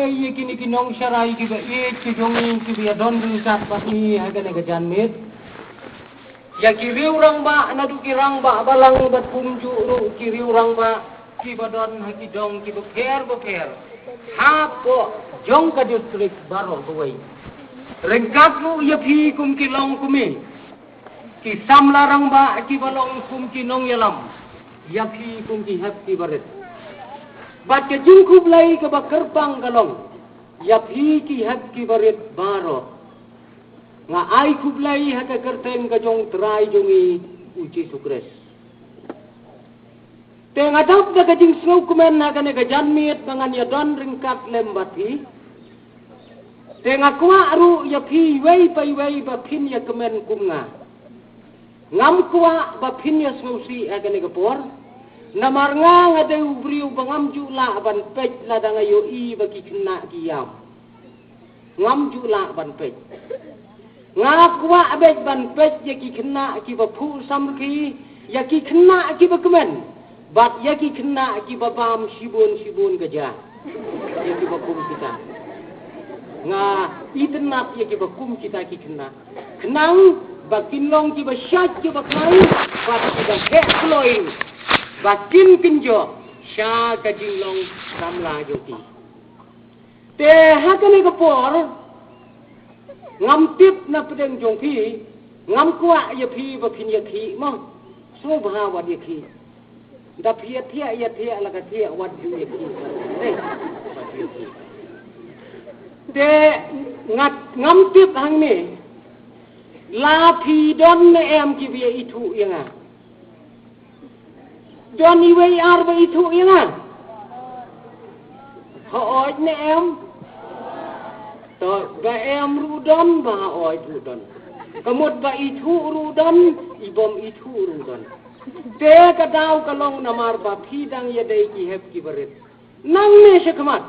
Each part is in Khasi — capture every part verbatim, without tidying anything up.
Ïa kine ki nongsharai kiba ïeit ki jong ngi kiba ïadon ryngkat bad ngi ha kane ka janmiet. Ïa ki riew rangbah naduh ki rangbah balang bad kumjuh ruh ki riew rangbah kiba don ha ki dong kiba pher bapher hapoh jong ka district baroh kawei. Ryngkat ruh ïa phi kum ki longkmie, ki samla rangbah kiba long kum ki nongïalam ïa phi kum ki hep kiba rit. Bad ka jingkhublei kaba kyrpang ka long ïa phi ki hep kiba rit baroh. Nga ai khublei ha ka kyrteng ka jong Trai jong ngi U Jisu Khrist. Te nga dap da ka jingsngewkmen ha kane ka janmiet ba ngan ïadon ryngkat lem bad phi. Te nga kwah ruh ïa phi iwei pa iwei ba phin ïa kmen kum nga. Ngam kwah ba phin ïa sngewsih ha kane ka por. Namar nga nga dei u briew ba ngam ju lah ban peit lada nga ïohi ba ki khynnah ki ïam. Ngam ju lah ban peit. Nga kwah beit ban peit ïa ki khynnah kiba phuh samrkhie, ïa ki khynnah kiba kmen, bad ïa ki khynnah kiba bam shibun shibun ka ja. Ïa kiba kum kita. Nga itynnad ïa kiba kum kita ki khynnah. Khnang ba kin long kiba shait kiba khlaiñ, bad kiba heh kloi, ba kin kynjoh sha ka jinglong samla jong ki. Te ha kane ka por, ngam tip na pdeng jong phi, ngam kwah ïa phi ba phin ïakhih mo. Sngewbha wat ïakhih. Da phi ïathiah, ïathiah la ka thiah, wat ju ïakhih. Te, wat ïakhih. Te nga, ngam tip hangne, la phi don ne em kiba ïa ithuh ïa nga. Don iwei ar ba ithuh ïa nga? Hooid ne em? To, ba em ruh don, ba hooid ruh don. Ka mut ba ithuh ruh don, i bym ithuh ruh don. Te ka daw ka long namar ba phi dang ïadei ki hep kiba rit. Nangne shakhmat,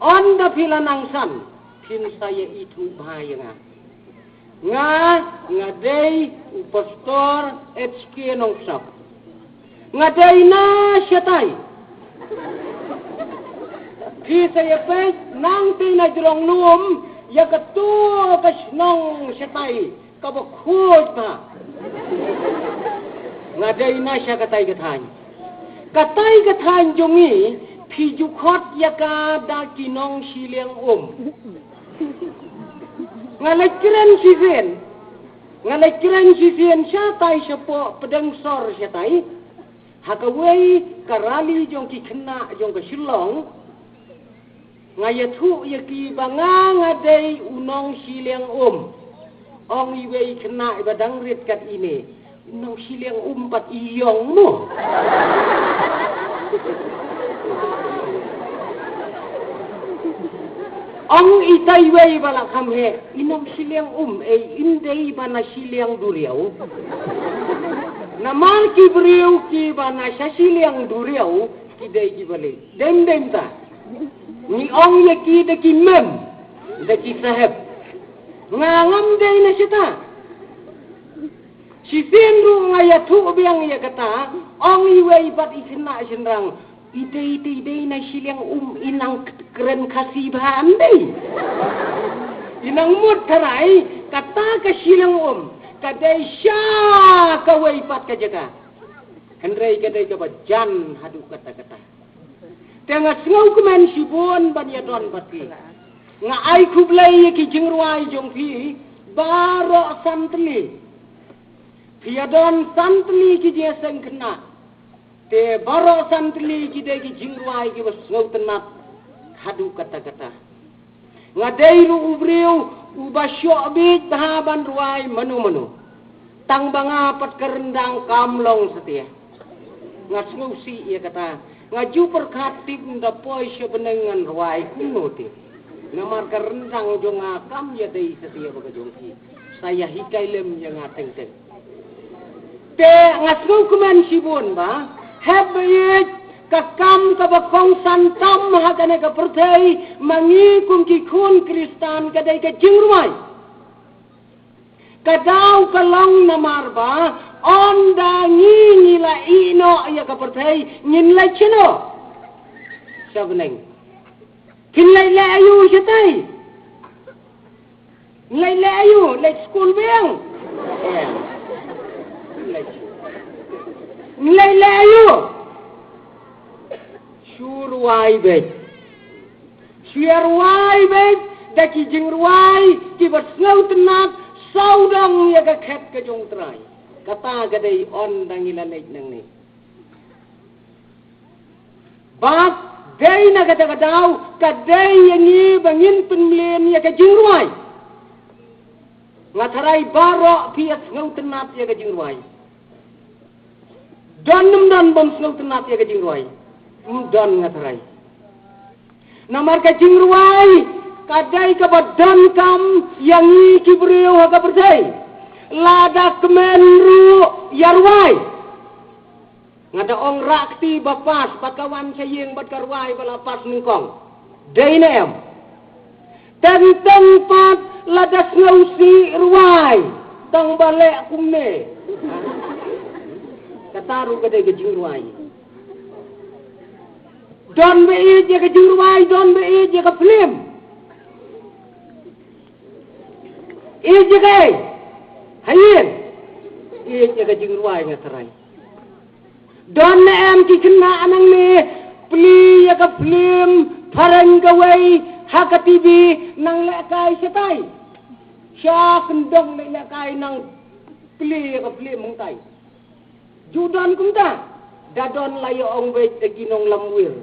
ynda phi la nang san, phin sa ïa ithuh bha ïa nga. Nga, nga dei u Pastor H K Nongkhnap. Nga dei na shatai. Phi sa ïa peit nangta na jrong lum, ïa kato ka shnong shatai kaba khuid bha. Nga dei na sha katai ka thaiñ. Katai ka thaiñ jong ngi, phi ju khot ïa ka da ki nongshiliang um. Nga la kren shisien. Nga la kren shisien shatai shapoh pdeng sor shatai. Ha kawei ka rally jong ki khynnah jong ka Shillong. Nga ïathuh ïa ki ba nga nga dei u nongshiliang um. Ong iwei i khynnah iba dang rit kat ine, u nongshiliang um pat i ïong mo. Ong itai iwei iba la kham heh, i nongshiliang um, ei, im dei ba na shiliang duriaw. Namar ki briew kiba na sha shiliang duriaw ki dei kiba leh. Dem dem ta. Ngi ong ïa ki da ki mem, da ki saheb. Nga ngam dei na shata. Shisien ruh nga ïathuh biang ïa kata, ong iwei pat i khynnah shynrang. I dei, i dei, i dei na shiliang um, i nang kren Khasi bha ym dei. I nang mut tharai, kata ka shiliang um ka dei sha kawei pat ka jaka. Hynrei ka dei kaba jan haduh katta katta. Te nga sngewkmen shibun ban ïadon bad phi. Nga ai khublei ïa ki jingrwai jong phi baroh san tylli. Phi ïadon san tylli ki jingïaseng khynnah. Te baroh san tylli ki dei ki jingrwai kiba sngewtynnat haduh katta katta. Nga dei ruh u briew uba shoh bit bha ban rwai mano mano. Tang ba nga pat ka ryndang kam long satia. Nga sngewsih ïa kata. Nga ju pyrkhat tip ynda poi sha bneng ngan rwai kumno te. Namar ka ryndang jong nga kam ïadei satia bad ka jong phi. Sa ïa hikai lem ïa nga teng teng. Te nga sngewkmen shibun ba haba ïeit ka kam kaba kongsan tam ha kane ka pyrthei ma ngi kum ki khun Khristan ka dei ka jingrwai. Ka daw ka long namar ba ynda ngi ngi la ïeh noh ïa ka pyrthei ngin leit shano? Sha bneng. Kin leit leh aïu shatai? Leit leh aïu? Leit skul biang. Em. Leit. Leit leh aïu? Shu rwai beit. Shu ïa rwai beit da ki jingrwai kiba sngewtynnat, sawdong ïa ka khet ka jong U Trai. Kata ka dei ynda ngi la leit nangne. Bad dei na kata ka daw, ka dei ïa ngi ba ngin pynmlien ïa ka jingrwai. Nga tharai baroh phi ïa sngewtynnat ïa ka jingrwai. Don ym don bym sngewtynnat ïa ka jingrwai? Ym don, nga tharai. Namar ka jingrwai ka dei kaba donkam ïa ngi ki briew ha ka pyrthei. Lada kmen ruh ïa rwai. Nga da ong rah kti ba pass, bad ka wan sha ïing bad ka rwai ba la pass nyngkong. Dei ne em? Teng teng pat lada sngewsih rwai, tang ba leh kumne. Kata ruh ka dei ka jingrwai. Don ba ïeit ïa ka jingrwai, don ba ïeit ïa ka phlim. Ïeit ïa kaei? Ha ïing. Ïeit ïa ka jingrwai, nga tharai. Don ne em ki khynnah nangne, plie ïa ka phlim phareng kawei ha ka T V, nang lehkai shatai? Sha kyndong leh lehkai, nang plie ïa ka phlim hangtai. Ju don kumta? Da don la ïa ong beit da ki nonglamwir.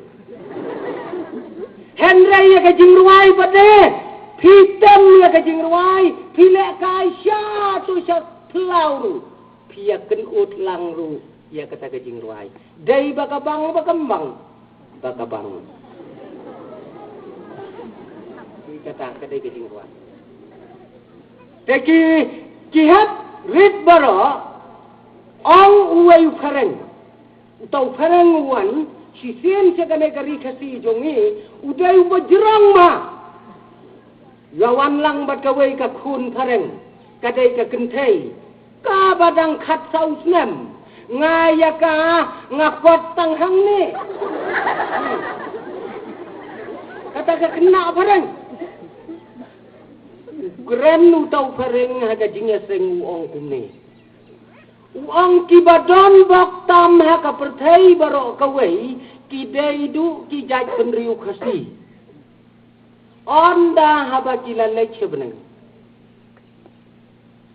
Hynrei ïa ka jingrwai pat de, phi tem ïa ka jingrwai, phi lehkai shato sha phyllaw ruh, phi ïa kynud lang ruh ïa kata ka jingrwai. Dei ba ka bang, ba kam bang? Ba ka bang. Kata ka dei ka jingrwai. Te ki, ki hap rit baroh. Ong uwei u phareng. Uta u phareng u wan shisien sha kane ka ri Khasi jong ngi, u dei uba jrong bha. Ïa wan lang bad kawei ka khun phareng, ka dei ka kynthei. Kaba dang khatsaw snem. Nga ïa ka, nga kot tang hangne. Kata ka khynnah phareng. U kren uta u phareng ha ka jingïaseng, u ong kumne. U ong kiba don bok tam ha ka pyrthei baroh kawei, ki dei duh ki jaitbynriew Khasi. Ynda haba ki la leit sha bneng,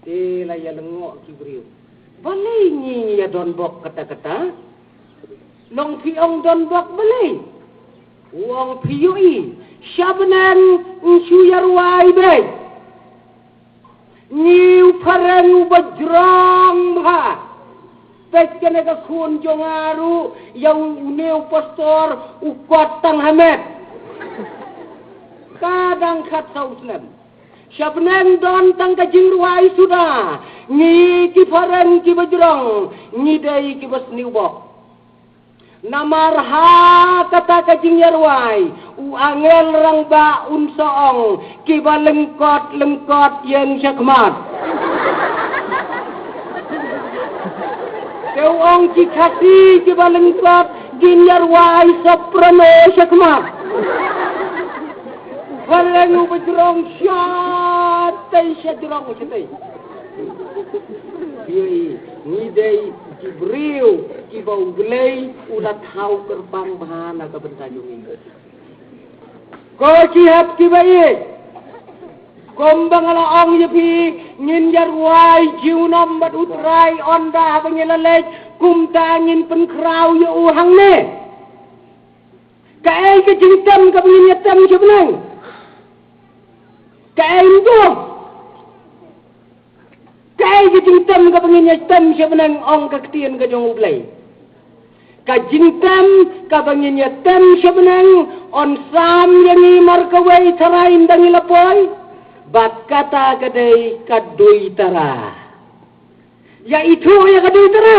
te la ïa lyngngoh ki briew. Balei ngi ïa don bok katta katta? Long phi ong don bok balei? U ong phi ïohi, sha bneng yn shu ïa rwai beit. Ngi u phareng uba jrong bha. Peit kane ka khun jong nga ruh, ïa u, une u pastor, u kot tang ha met. Ka dang khatsaw snem. Sha bneng don tang ka jingrwai suda. Ngi ki phareng kiba jrong, ngi dei kiba sniew bok. Namar ha kata ka jingïarwai, u angel rangbah un sa ong, kiba lyngkot lyngkot ïeng shakhmat. Te u ong ki Khasi kiba lyngkot, kin ïarwai soprano shakhmat. Phareng uba jrong shatei, sha jrong shatei. Ïohi, ngi dei ki briew kiba U Blei u la thaw kyrpang bha na ka bynta jong ngi. Ko ki hep kiba ïeit, kumba nga la ong ïa phi, ngin ïarwai junom bad U Trai ynda haba ngi la leit, kumta ngin pynkhraw ïa u hangne. Kaei ka jingtem kaba ngin ïa tem sha bneng? Kaei ndu? Kaei ka jingtem kaba ngin ïa tem sha bneng, ong ka ktien ka jong U Blei? Ka jingtem kaba ngin ïa tem sha bneng, yn sam ïa ngi markawei tharai ynda ngi la poi. Bad kata ka dei ka duitara. Ïa ithuh ïa ka duitara?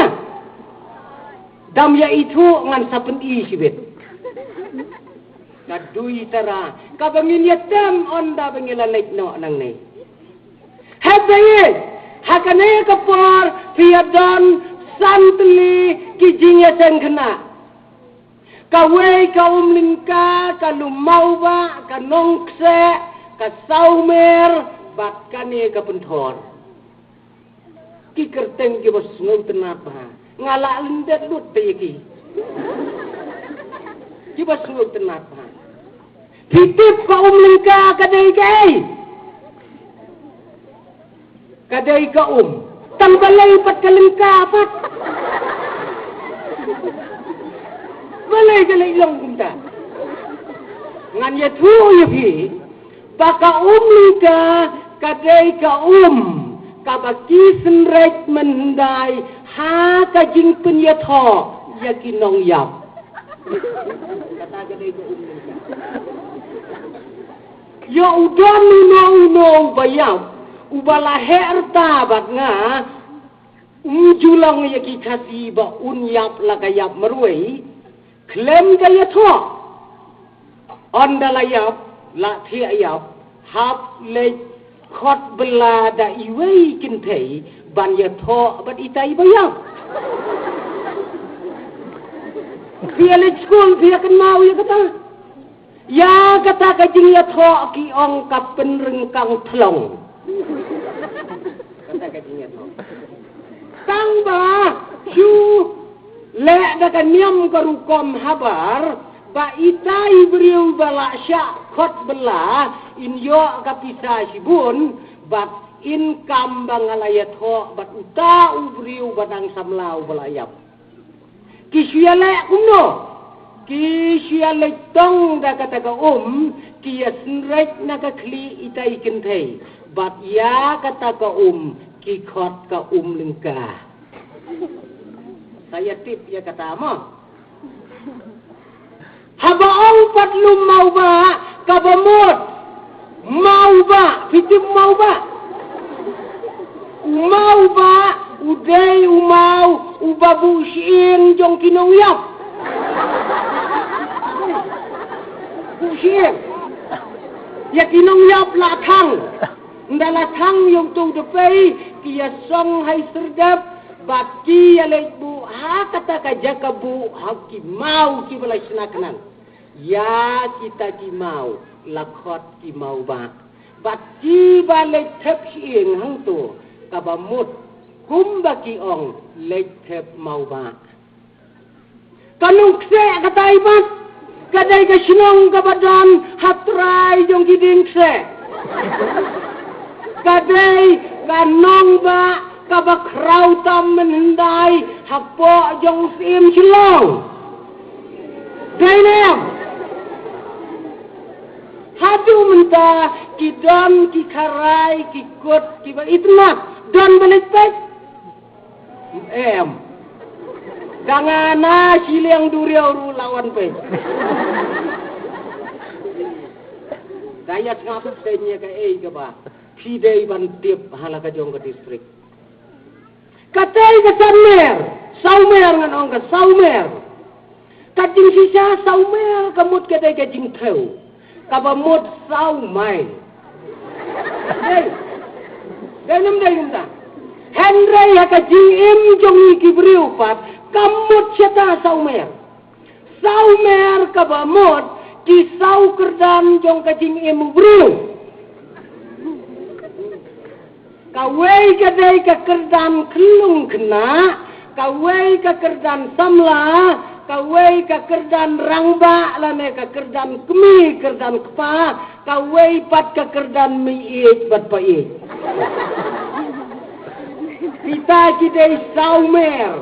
Dam ïa ithuh, ngan sa pyni shibit. Ka duitara kaba ngin ïa tem ynda ba ngi la leit noh nangne. Haba ïa, ha kane ka por phi ïa don san tylli ki jingïaseng khynnah. Kawei ka um lyngka, ka lum mawbah, ka nongkseh, ka sawmer, bad kane ka pynthor. Ki kyrteng kiba sngewtynnat bha. Nga la lyndet lut te ïa ki. Kiba sngewtynnat bha. Phi tip ka um lyngka ka dei kaei? Ka dei ka um. Tang balei pat ka lyngka pat? Balei ka leit long kumta? Ngan ïathuh ïa phi ba ka um lyngka ka dei ka um kaba ki synreit mynhyndai ha ka jingpynïathoh ïa ki nongïap. Kata ka dei ka um lyngka. Ïa u don uno uno uba ïap, uba la heh rta bad nga, um ju long ïa ki Khasi ba un ïap la ka ïap marwei, khlem da ïathoh. Ynda la ïap, la thiah ïap, hap leit khot bylla da iwei kynthei ban ïathoh bad itai ba ïap. Phi ïa leit skul, phi ïa kynmaw ïa kata. Ïa kata ka jingïathoh ki ong ka pynryngkang thlong. Kata ka jingïathoh. Tang ba shu leh da ka niam ka rukom habar ba itai briew ba la shah khot bylla in ïoh ka pisa shibun bad in kam ba nga la ïathoh bad uta u briew ba dang samla uba la ïap. Ki shu ïaleh kumno? Ki shu ïaleh tong da kata ka um, ki ïa synreit na ka khlieh itai kynthei. Bad ïa kata ka um, ki khot ka um lyngka. Sa ïa tip ïa kata mo. Haba ong pat lum mawbah, kaba mut. Mawbah, phi tip mawbah? U mawbah, u dei u maw, uba buh shyieng jong ki nongïap. Buh shyieng. Ïa ki nongïap la thang. Ynda la thang ïa uto u dpei, ki ïa song ha i syrdep, bad ki ïa leit buh, ha kata ka jaka buh, ha ki maw kiba la shna khnang. Ïa kita ki maw, la khot ki mawbah. Bad kiba leit thep shyieng hangto, kaba mut, kumba ki ong, leit thep mawbah. Ka Nongkseh katai pat, ka dei ka shnong kaba don ha trai jong ki diengkseh. Ka dei ka nongbah kaba khraw tam mynhyndai hapoh jong u Syiem Shillong. Dei ne em? Haduh mynta ki don ki kharai ki kut kiba itynnat, don ba leit peit. Em. Da nga na shiliang duriaw ruh la wan peit. Da ïa sngap seng ïa kaei kaba phi dei ban tip ha la ka jong ka district. Katei ka sawmer, sawmer ngan ong ka sawmer. Ka jingshisha sawmer ka mut ka dei ka jingthew. Kaba mut saw mai. Dei. Dei ne ym dei kumta. Hynrei ha ka jingim jong ngi ki briew pat, ka mut shata sawmer. Sawmer kaba mut ki saw kyrdan jong ka jingim u briew. Kawei ka dei ka kyrdan khyllung khynnah, kawei ka kyrdan samla, kawei ka kyrdan rangbah lane ka kyrdan kmie kyrdan kpa, kawei pat ka kyrdan meiieit bad paieit. Kita ki dei sawmer.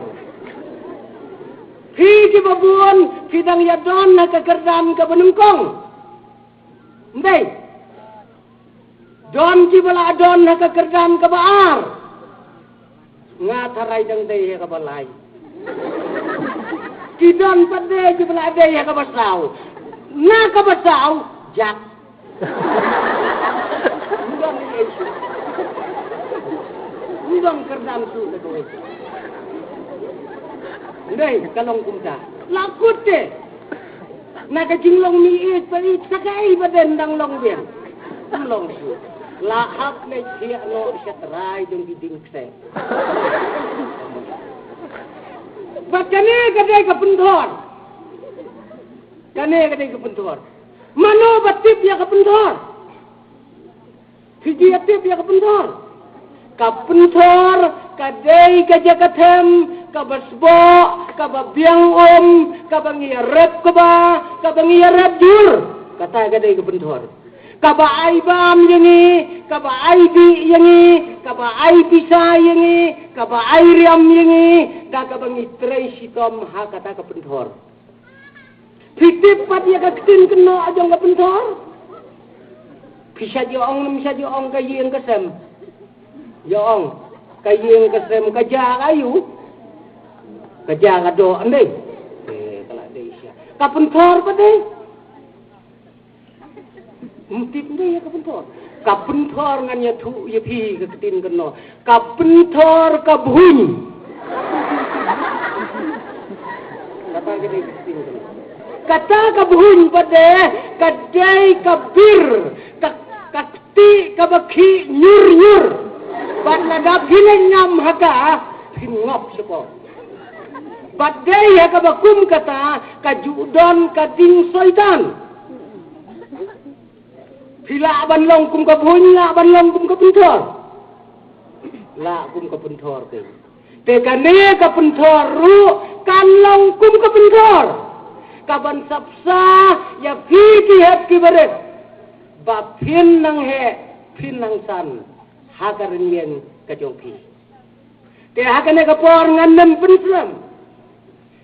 Phi kiba bun, phi dang ïa don ha ka kyrdan kaba nyngkong. Ym dei. Don kiba la don ha ka kyrdan kaba ar. Nga tharai dang dei ha kaba lai. Ki don pat de kiba la dei ha kaba saw. Na kaba saw, jak. Ym don ei ei shuh. Ym don kyrdan shuh na kawei. Ym dei, ka long kumta. La kut te. Na ka jinglong meiieit paieit sa kaei ba den dang long biang. Ym long shuh. La hap leit thiah noh sha trai jong ki diengkseh. Bad kane ka dei ka pynthor. Kane ka dei ka pynthor. Mano ba tip ïa ka pynthor? Phi ju ïa tip ïa ka pynthor? Ka pynthor ka dei ka jaka them kaba sboh, kaba biang um, kaba ngi ïarep kaba, kaba ngi ïarep jur. Kata ka dei ka pynthor. Kaba ai bam ïa ngi, kaba ai dih ïa ngi, kaba ai pisa ïa ngi, kaba ai riam ïa ngi, da kaba ngi trei shitom ha kata ka pynthor. Phi tip pat ïa ka ktien kynnoh jong ka pynthor? Phi shait ïa ong, ym shait ïa ong ka ïing ka sem. Ïa ong ka ïing ka sem ka ja ka aïu? Ka ja ka doh ndei. Eh, ka la dei sha. Ka pynthor pat dei. Ym tip ndei ïa ka pynthor. Ka pynthor ngan ïathuh ïa phi ka ktien kynnoh. Ka pynthor ka bhuiñ. Kata ka dei ka ktien kynnoh. Kata ka bhuiñ pat de ka dei ka bir, ka, ka kti kaba khih ñiur ñiur. Bad lada phi leit ngam ha ka, phin ngop shapoh. Bad dei ha kaba kum kata ka ju don ka ding soitan. Phi lah ban long kum ka bhuiñ, lah ban long kum ka pynthor. Lah kum ka pynthor te. Te kane ka pynthor ruh kan long kum ka pynthor. Ka ban sapsa ïa phi ki hep ki barit. Ba phin nang heh, phin nang san ha ka rynïeng ka jong phi. Te ha kane ka por ngan nym pynslem.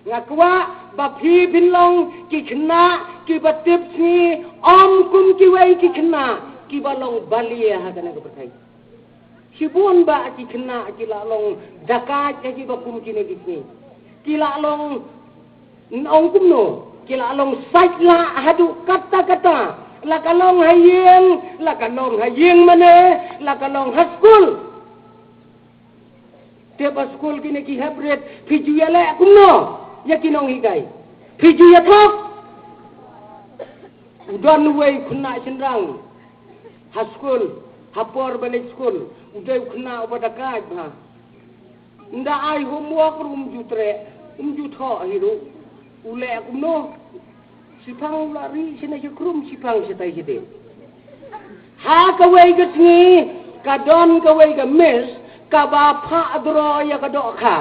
Nga kwah ba phi phin long ki khynnah kiba tip sngi, ym kum kiwei ki khynnah kiba long balia ha kane ka pyrthei. Shibun ba ki khynnah ki la long dakaid ha kiba kum kine ki sngi. Ki la long, ong kumno, ki la long sait lah haduh katta katta. La ka long ha ïing, la ka long ha ïing mane, la ka long ha skul. Te ba skul kine ki hep rit, phi ju ïaleh kumno ïa ki nonghikai? Phi ju ïathok. U don uwei u khynnah shynrang ha skul, ha por ba leit skul, u dei u khynnah uba dakaid bha. Ynda ai homework ruh um ju treh, um ju thoh hi ruh. U leh kumno? Shiphang u la rieh shane shakrum, shiphang shatai shadien. Ha kawei ka sngi ka don kawei ka miss kaba phah draw ïa ka dohkha.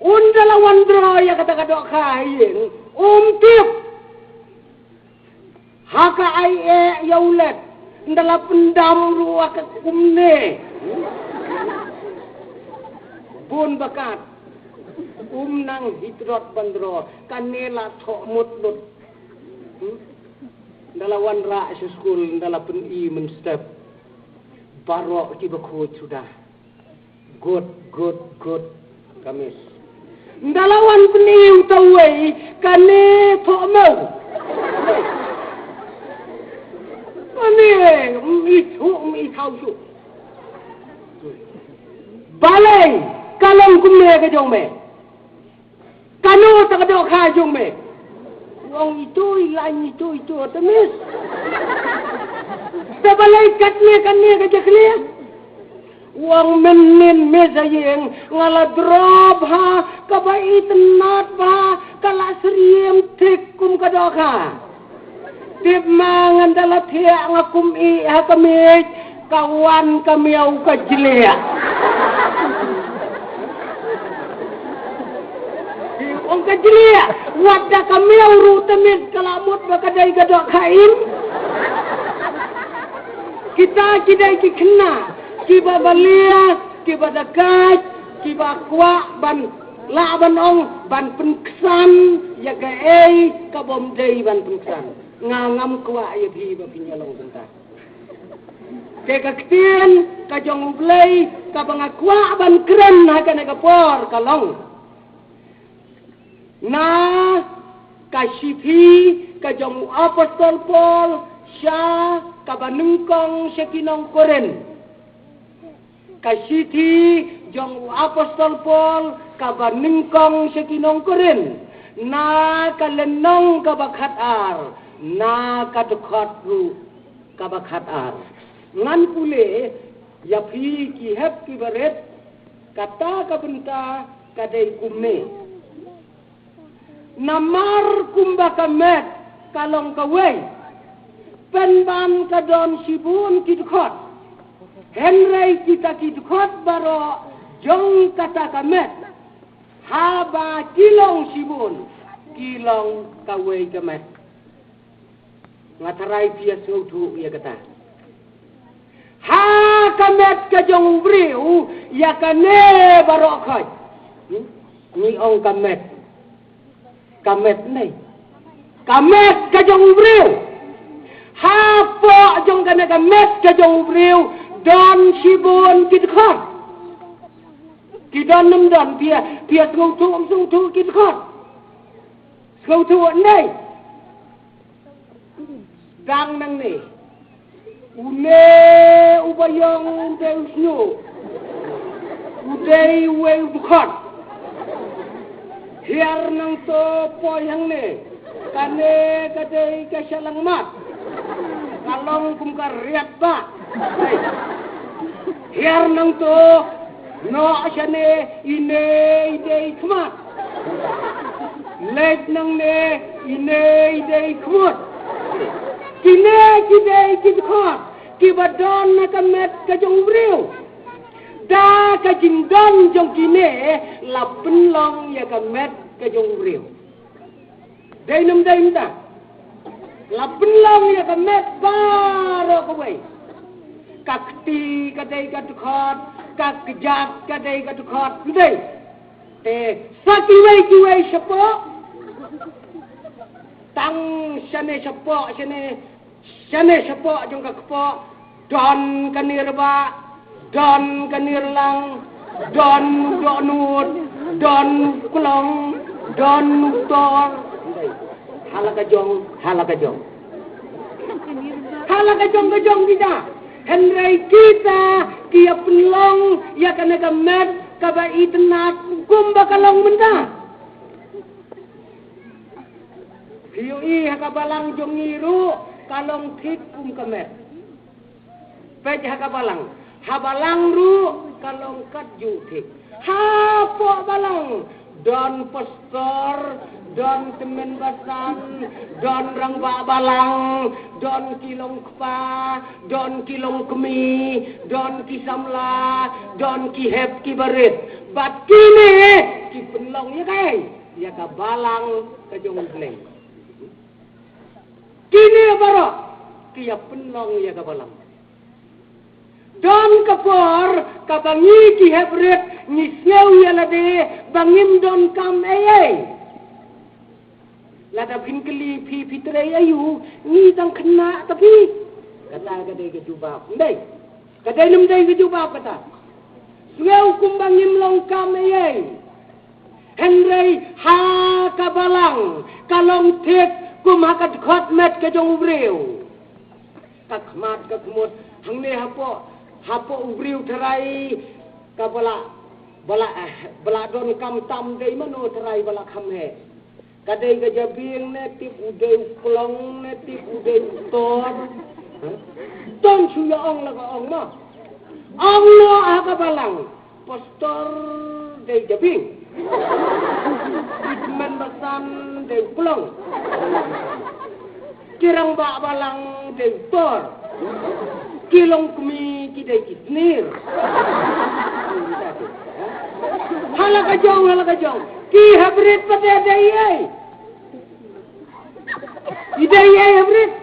Ynda la wan draw ïa kata ka dohkha ha ïing, um tip. Ha ka ai eh ïa u let, ynda la pyndam ruh ha ka kumne. Bun ba kat. Um nang hitrot ban draw, kane la thoh mut lut. Hmm? Ynda la wanrah sha skul, ynda la pyni mynstep. Baroh kiba khuid suda. Good, good, good. Ka miss. Ynda la wan pyni uta uwei, kane thoh mo. Kane, mi thoh, mi thaw shuh. Balei, ka long kumne ka jong me. Kano ta ka dohkha jong me? U ong ito i lain, ito, ito, te miss. Te balei katne kane ka jakhlia? U ong mynnin miss ha ïing nga la draw bha, kaba itynnad bha, ka la syriem thik kum ka dohkha. Tip ma ngan da la thiah nga kum i ha ka miej, ka wan ka miaw ka jliah. Ong ka jliah, wat da ka miaw ruh te miss ka la mut ba ka dei ka dohkha im. Kita ki dei ki khynnah kiba balia, kiba dakaid, kiba kwah ban lah ban ong ban pynksan ïa kaei ka bym dei ban pynksan. Nga ngam kwah ïa phi ba phin ïa long kumta. Te ka ktien ka jong U Blei kaba nga kwah ban kren ha kane ka por ka long na ka shithi ka jong u apostol Paul sha kaba nyngkong sha ki nong Korinth. Ka shithi jong u apostol Paul kaba nyngkong sha ki nong Korinth, na ka lynnong kaba khatar, na ka dkhot ruh kaba khatar. Ngan pule ïa phi ki hep ki barit, kata ka bynta ka dei kumne. Namar kumba ka met ka long kawei, pynban ka don shibun ki dkhot. Hynrei kita ki dkhot baroh jong kata ka met, haba ki long shibun, ki long kawei ka met. Nga tharai phi ïa sngewthuh ïa kata. Ha ka met ka jong u briew, ïa kane baroh khoit. Hmm? Ngi ong ka met. Ka met ne. Ka met ka jong u briew. Hapoh jong kane ka met ka jong u briew, don shibun ki dkhot. Ki don ne ym don, phi ïa, phi ïa sngewthuh ym sngewthuh ki dkhot. Sngewthuh ne. Dang nangne. Une u ba ïong u dei u shñiuh. U dei uwei u dkhot. Hiar nangto poi hangne. Kane ka dei ka shyllangmat. Ka long kum ka riat ba. Hiar nangto noh shane, ine i dei khmat. Leit nangne, ine i dei khmut. Kine ki dei ki dkhot kiba don ha ka met ka jong u briew. Da ka jingdon jong kine la pynlong ïa ka met ka jong u briew. Dei ne ym dei mynta? La pynlong ïa ka met baroh kawei. Ka kti ka dei ka dkhot, ka kjat ka dei ka dkhot, ym dei? Te sa kiwei kiwei shapoh. Tang shane shapoh, shane, shane shapoh jong ka kpoh, don ka nirba, don ka nirlang, don u dohnud, don u klong, don u tor. Ha la ka jong, ha la ka jong. Ha la ka jong ka jong kita. Hynrei kita ki ïa pynlong ïa kane ka met kaba itynnad kumba ka long mynta. Phi ïohi ha ka balang jong ngi ruh ka long thik kum ka met. Peit ha ka balang. Ha balang ruh ka long katjuh thik. Hapoh balang don pastor, don tymmen basan, don rangbah balang, don ki longkpa, don ki longkmie, don ki samla, don ki hep ki barit. Bad kine ki pynlong ïa kaei? Ïa ka balang ka jong U Blei. Kine baroh ki ïa pynlong ïa ka balang. Don ka por kaba ngi ki hep rit ngi sngew ïa lade ba ngim donkam ei ei. Lada phin kylli phi, phi trei aïu, ngi dang khynnah ta phi. Kata ka dei ka jubab, ym dei? Ka dei ne ym dei ka jubab kata? Sngew kumba ngim long kam ei ei. Hynrei ha ka balang ka long thik kum ha ka dkhot met ka jong u briew. Ka khmat ka khmut hangne hapoh, hapoh u briew tharai ka ba la, ba la, eh, ba la donkam tam dei mano tharai ba la kham heh. Ka dei ka jabieng ne tip u dei u klong ne tip u dei u tor. Ha? Ton shu ïa ong la ka ong ma. Ong noh ha ka balang. Pastor dei jabieng. Ki tymmen basan dei u klong. Ki rangbah balang dei u tor. Ki longkmie ki dei ki snier. Ha la ka jong, ha la ka jong. Ki hep rit pat de dei ei? I dei ei hep rit?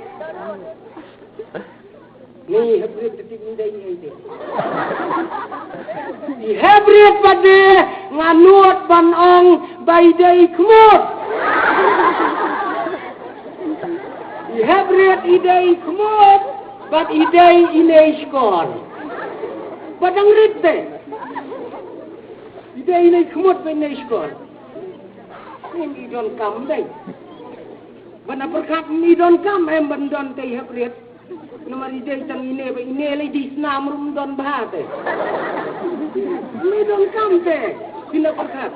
Ngi hep rit te ngi dei ei te. I hep rit pat de nga nud ban ong ba i dei khmut. I hep rit i dei khmut bad i dei i nei shkor. Ba dang rit te. I dei i nei khmut bad i nei shkor. Ngim i donkam dei. Ban ïa pyrkhat ngim i donkam em ban don te i hep rit. Namar i dei tang ine ba ine lei di snam ruh ym don bha te. Ngim i donkam te. Phin ïa pyrkhat.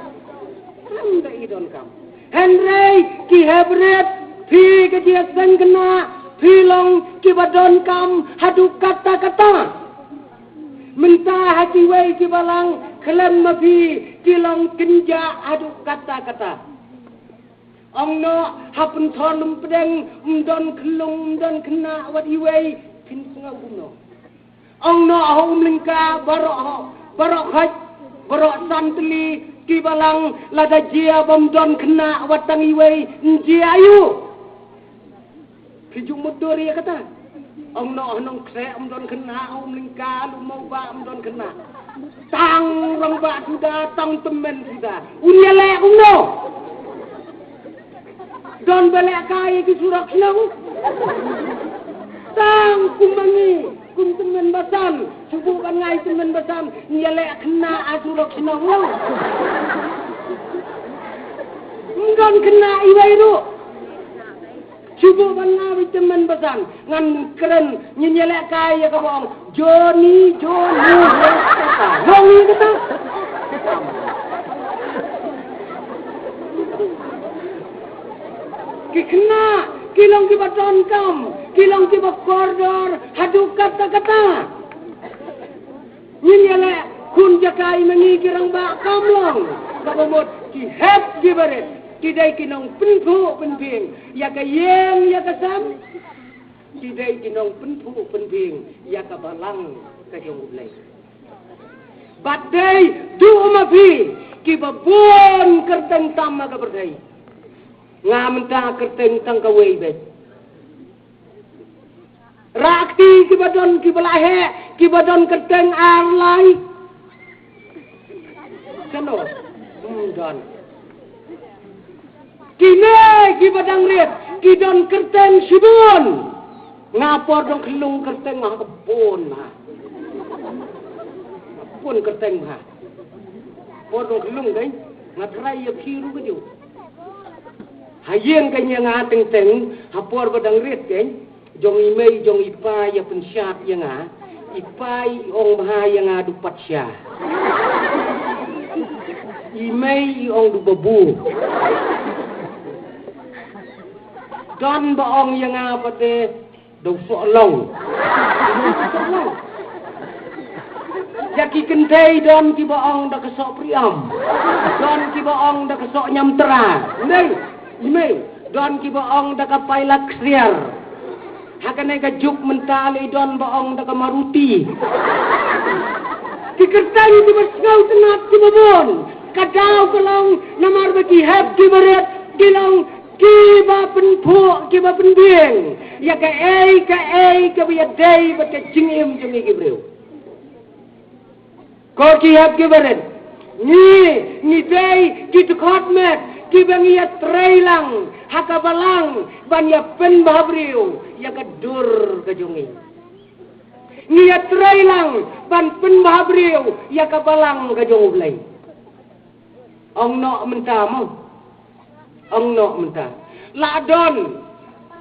Ym dei i donkam. Hynrei ki hep rit phi ka jingïaseng khynnah phi long kiba donkam haduh katta katta. Mynta ha kiwei ki balang khlem ma phi ki long kynjah haduh katta katta. Ong noh ha Pynthorumdeng ym don khyllung ym don khynnah wat iwei, phin sngew kumno? Ong noh ha Umlyngka baroh, baroh Khaid, baroh Santli, ki balang, lada jia bym don khynnah wat tang iwei, ym jia aiu? Phi ju mutdur ïa kata. Ong noh ha Nongkhreh ym don khynnah, ha Umlyngka, Lum Mawbah ym don khynnah. Tang rangbah suda, tang tymmen suda. Un ïaleh kumno? Don ba leh kai ki surok shnong. Tang kum ma ngi, kum tymmen basan, shu buh ban ngai tymmen basan, ïaleh khynnah ha surok shnong lo. Ym don khynnah iwei ruh. Shu buh ban ngai tymmen basan, ngan kren, ngin ïaleh kai ïa kaba ong Johnny, Johnny, ïa kata. Long ïa kata. Ki khynnah ki long kiba donkam, ki long kiba kordor haduh katta katta. Ngin ïaleh khun jaka ma ngi ki rangbah, kam long. Kaba mut ki hep ki barit ki dei ki nongpynphuh pynphieng ïa ka ïing ïa ka sem. Ki dei ki nongpynphuh pynphieng ïa ka balang ka jong U Blei. Bad dei duh ma phi kiba bun kyrteng tam ha ka pyrthei. Nga mynta kyrteng tang kawei beit. Rah kti kiba don, kiba la heh, kiba don kyrteng ar lai. Kano? Ym don. Kine kiba dang rit ki don kyrteng shibun. Nga por dong khyllung kyrteng nga ha ka bun ha. Bun kyrteng ha. Por dong khyllung dei nga trai ïa phi ruh ka ju. Ha ïing ka ïa nga teng teng ha por ba dang rit ka. Jong i mei jong i pa ïa pynshad ïa nga. I pa i ong bha ïa nga du pat sha. I mei i ong du babu. Don ba ong ïa nga pat te du soh long. Ïa ki kynthei don kiba ong da ka soh priam. Don kiba ong da ka soh ñiamtra. Ndei, i mei, don kiba ong da ka paila ksiar. Ha kane ka juk mynta lei don ba ong da ka Maruti. Ki kyrteng kiba sngewtynnat kiba bun. Ka daw ka long namar ba ki hep kiba rit ki long kiba pynphuh kiba pynbiang ïa kaei kaei kaba ïadei bad ka jingim jong ngi ki briew. Ko ki hep ki barit, ngi, ngi dei ki dkhot met kiba ngi ïatrei lang ha ka balang ban ïa pynbhabriew ïa ka dur ka jong ngi. Ngi ïatrei lang ban pynbhabriew ïa ka balang ka jong U Blei. Ong noh mynta mo. Ong noh mynta. La don.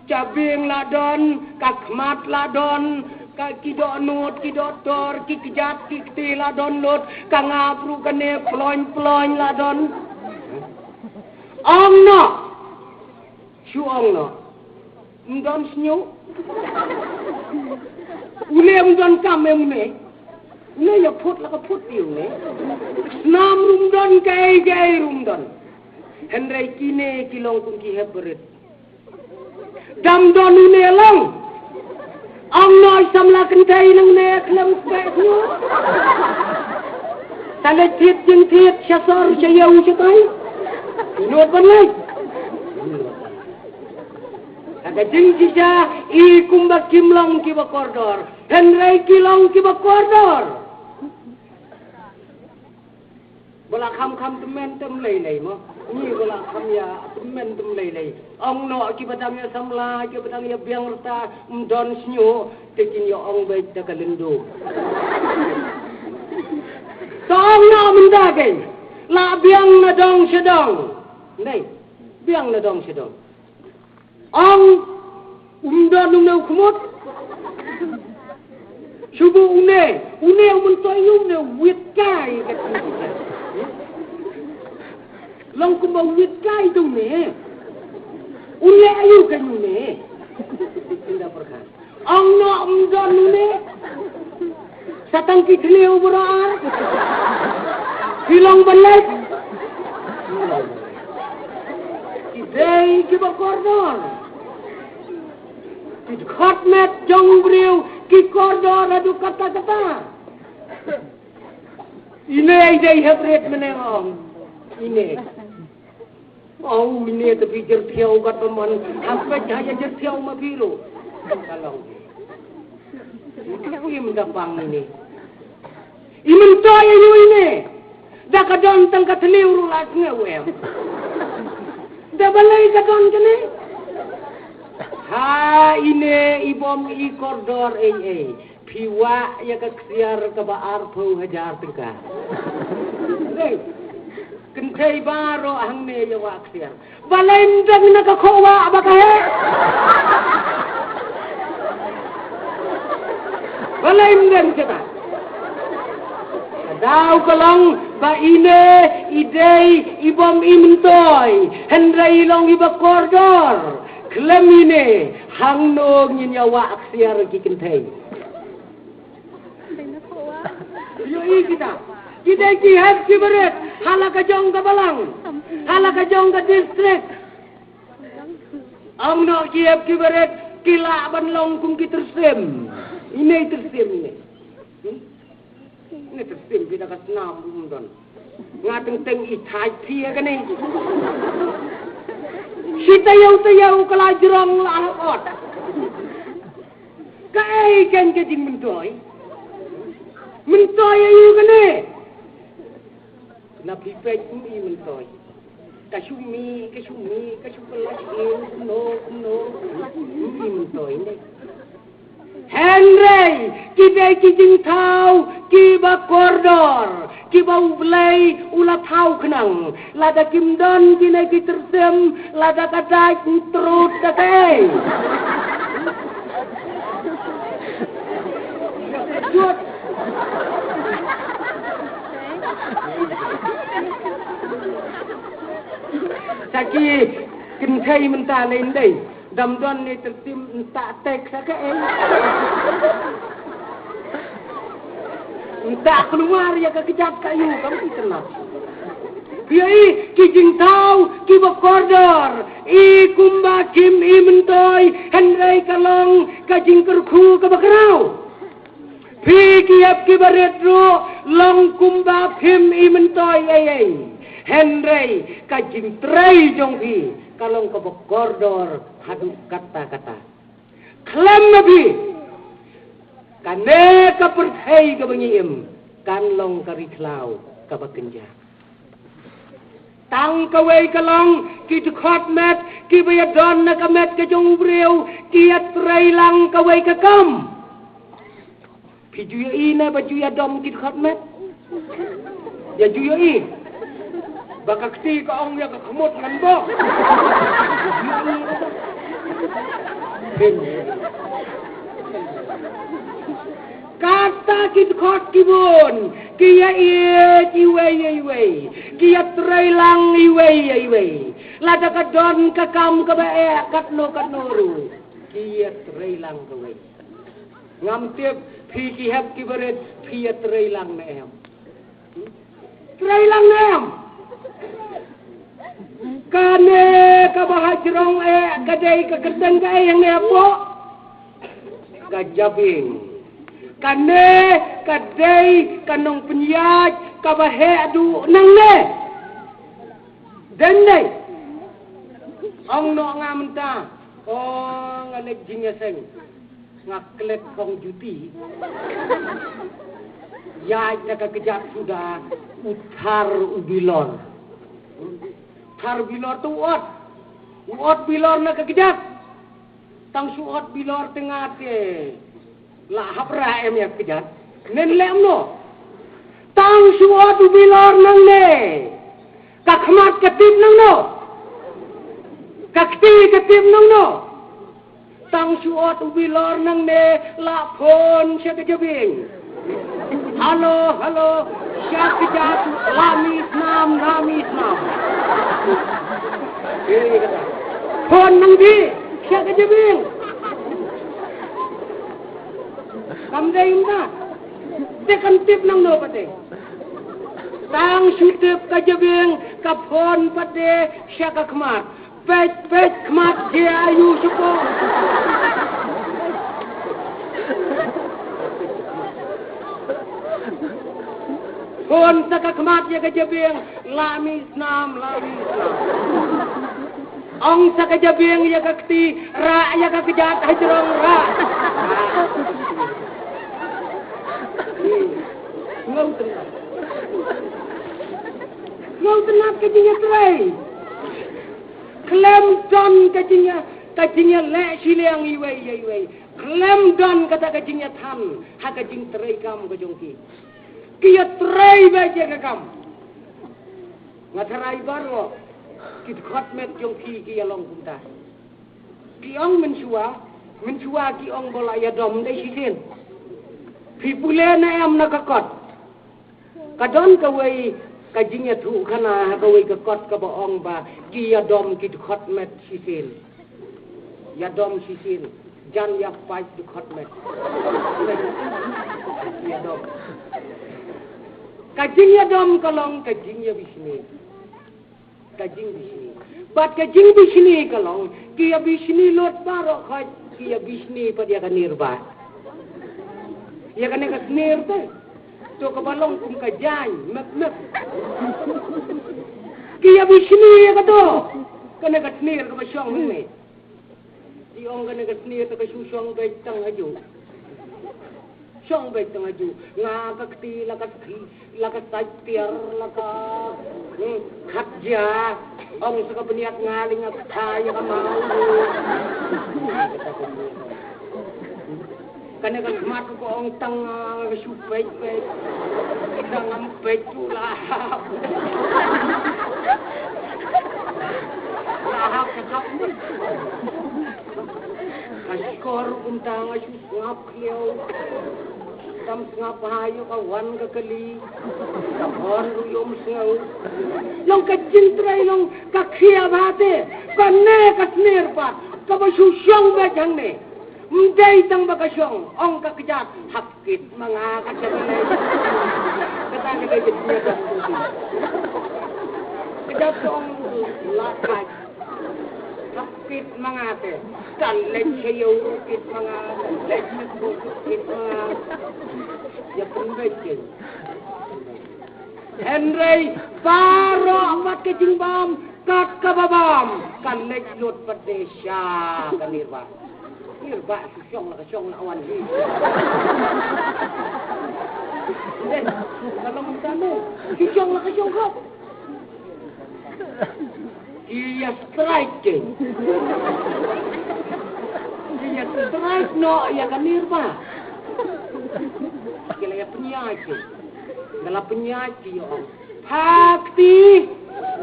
Jabieng la don, ka khmat la don, ka ki dohnud, ki dohtor, ki kjat, ki kti la don lut, ka ngap ruh kane ploiñ ploiñ la don. Ong noh. Shu ong noh. Ym don shñiuh. Une ym don kam em une. Une ïa phut la ka phut ïa une. Snam ruh ym don, kaei kaei ruh ym don. Hynrei kine ki long kum ki hep barit. Dam don une long. Ong noh i samla kynthei nangne khlem speh shñiuh. Tang ïa thied jingthied sha sor sha ïew shatai. Nud ban leit. Ha ka jingshisha i kumba kim long kiba kordor. Hynrei ki long kiba kordor. Ba la kham kham tymmen tymmen lei lei mo. Ngi ba la kham ïa tymmen tymmen lei lei. Ong noh kiba dang ïa samla, kiba dang ïa biang rta, ym don shñiuh, te kin ïa ong beit da ka lyndu. To ong noh mynta kein. La biang na dong sha dong. Nei, biang na dong sha dong. Ong, um don um ne u khmut. Shu buh une, une u myntoi une u wit kai ka. Long kumba u wit kai tu une. Une ayu ka une. Ynda pyrkhat. Ong noh um don une. Sa tang ki thliew baroh ar. Ki long ban leit. Ki dei kiba kordor. Ki dkhot met jong u briew ki kordor haduh katta katta. Ine i dei hapdeng mynne ong. Ine. Ong ine te phi jer thiaw kat ba man. Hampet ha ïa jer thiaw ma phi ruh. Ka long. Im da pang ine. I Myntoi aïu ine. Da ka don tang ka thliew ruh la sngew em. Da balei ka don kane. Ha ine i bym i kordor ei ei. Phi wah ïa ka ksiar kaba arphew hajar tyngka. Ei, kynthei baroh hangne ïa wah ksiar. Balei ym deng na ka khoh wah ba ka heh. Balei ym deng kata. Ka daw ka long ba ine i dei i bym i Myntoi. Hynrei i long iba kordor. Khlem ine hangno ngin ïa wah ksiar ki kynthei. Ïohi kita. Ki dei ki hep ki barit. Ha la ka jong ka balang. Ha la ka jong ka district. Ong noh ki hep ki barit. Ki lah ban long kum ki tyrsim. Ine i tyrsim ine. Hmm? Ine tyrsim phi da ka snam ruh ym don. Nga teng teng i thait phi ïa kane. Shi taïew taïew ka la jrong la hok ot. Kaei kein ka jingmyntoi? Myntoi aïu kane? Na phi peit ym i Myntoi. Ka shu mih, ka shu mih, ka shu kylla sha ïing, kumno, kumno. Ym i Myntoi ne. Hynrei ki dei ki jingthaw kiba kordor, kiba U Blei u la thaw khnang. Lada kim don kine ki tyrsim, lada ka dait ntrut da kaei. Sa ki kynthei mynta lei ndei. Dam don ne tyrsim nta tek sa kaei. Nta keluar ïa ka kjat ka ïu kam ki kena. Phi ïohi ki jingthaw kiba kordor. I kumba kim i Myntoi hynrei ka long ka jingkyrkhu kaba khraw. Phi ki hep kiba rit ruh long kumba phim i Myntoi ei ei. Hynrei ka jingtrei jong phi ka long kaba kordor haduh katta katta. Khlem ma phi kane ka pyrthei kaba ngi im kan long ka ri khlaw kaba kynja. Tang kawei ka long ki dkhot met kiba ïa don na ka met ka jong u briew ki ïa trei lang kawei ka kam. Phi ju ïohi ne ba ju ïa dom ki dkhot met? Ïa ju ïohi. Ba ka kti ka ong ïa ka khmut ngan bok. Kata ki dkhot ki bun ki ïa ïeit iwei ïa iwei, ki ïa trei lang iwei ïa iwei. Lada ka don ka kam kaba eh katno katno ruh ki ïa trei lang kawei. Ngam tip phi ki hep ki barit phi ïa trei lang ne em. Trei lang ne em. Kane kaba ha jrong eh ka dei ka kyrteng kaei hangne hapoh? Ka jabieng. Kane ka dei ka nongpynïaid kaba heh duh nangne. Dei ne em? Ong noh nga mynta. O nga leit jingïaseng. Nga klet phong juti. Ïaid na ka kjat suda u thar u bilor. Thar bilor te u ot. U ot bilor na ka kjat. Tang shu ot bilor te nga te la hap rah em ïa ka kjat. Nen leh kumno? Tang shu ot u bilor nangne. Ka khmat ka tip nangno? Ka kti ka tip nangno? Tang shu ot u bilor nangne la phone sha ka jabieng. Hello, hello, sha ka jat, la mih snam, la mih snam. Phone nang phi sha ka jabieng. Kam dei ym da. Te kan tip nangno pat te. Tang shu tip ka jabieng ka phone pat te sha ka khmat. Peit, peit khmat, jia aiu shapoh. Hun sa ka khmat ïa ka jabieng, la mih snam, la mih snam. Ong sa ka jabieng ïa ka kti, rah ïa ka kjat hajrong, rah. Ngau tynat. Ngau tynat ka jingïatrei. Khlem don ka jingïa, ka jingïaleh shiliang iwei ïa iwei. Khlem don kata ka jingïathan ha ka jingtrei kam ka jong ki. Ki ïatrei beit ïa ka kam. Nga tharai baroh ki dkhot met jong ki ki ïalong kumta. Ki ong mynshuwa, mynshuwa ki ong ba la ïadom dei shisien. Phi pule ne em na ka kot? Ka don kawei ka jingïathuh khana ha kawei ka kot kaba ong ba ki ïadom ki dkhot met shisien. Ïadom shisien, jan ïa pait dkhot met. Ïadom. Ka jingïadom ka long ka jingïabishni. Ka jingbishni. Bad ka jingbishni ka long, ki ïabishni lut baroh khoit, ki ïabishni pat ïa ka nirba. Ïa kane ka snier te. To kaba long kum ka jaiñ, mep mep. Ki ïabishni ïa ka to. Kane ka snier kaba shong ne. Ki ong kane ka snier te ka shu shong beit tang aju. Shong beit tang aju. Nga ka kti la ka ski, la ka sait tiar, la ka, hmm, khat ja. Ong sa ka bniat nga li nga kta ïa ka mau. Kane ka khmat ko ong tang, ah, shu peit peit. Tang am peit tu la. La hap ka kap ni. Ka shkor kumta nga shu sngap khlieh. Tam sngap ha ïoh ka wan ka kali. Ka hon ruh ïoh sngew. Long ka jingtrei long ka khia bha te. Kane ka snier pat. Kaba shu shong beit hangne. Ym dei tang ba ka shong, ong ka kjat, hap kit ma nga ka jat lei. Kata ka dei ka jingïadom. Kjat shong la thait. Hap kit ma nga te. Kan leit sha ïew kit ma nga, kan leit sha kut kit ma nga. Ïa pynbeit kit. Hynrei baroh pat ka jingbam, kat kaba bam, ka leit lut pat de sha ka nirba. Nirba shu shong la ka shong la wan hi. Dei, ka long tano, shu shong la ka shong khop. Ki ïa strike ki. Ki ïa strike noh ïa ka nirba. Ki la ïa pynïaid ki. Nga la pynïaid ki ïa ong. Pha kti,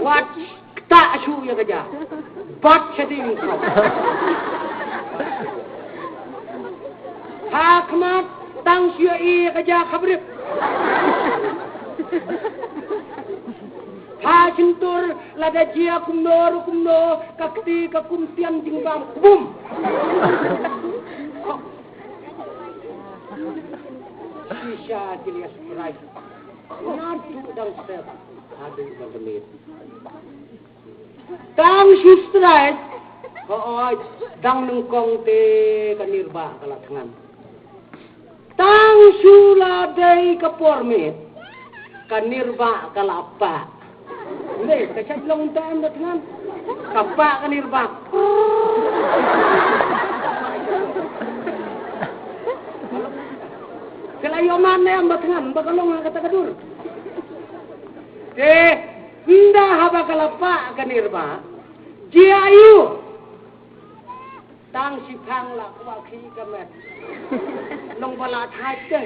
wat kta shuh ïa ka ja. Bat sha ding kau. Pha khmat, tang shu ïa i ïa ka ja khabrip. Pha shyntur, lada jia kumno ruh kumno, ka kti ka kum tian jingbam. Bum. Shisha ki la ïa strike. Naduh dang step haduh ban tymmen. Tang shu strike. Hooid, dang nyngkong te ka nirba ka la thngan. Tang shu la dei ka por miet, ka nirba ka la pah. Lei, ka shait long te em da thngan. Ka pah ka nirba. Ka la ïoh man ne em ba thngan, ba ka long ha kata ka dur. Te, ynda haba ka la pah ka nirba, jia aiu. Tang shiphang la kwah khih ka met. Long ba la thait te.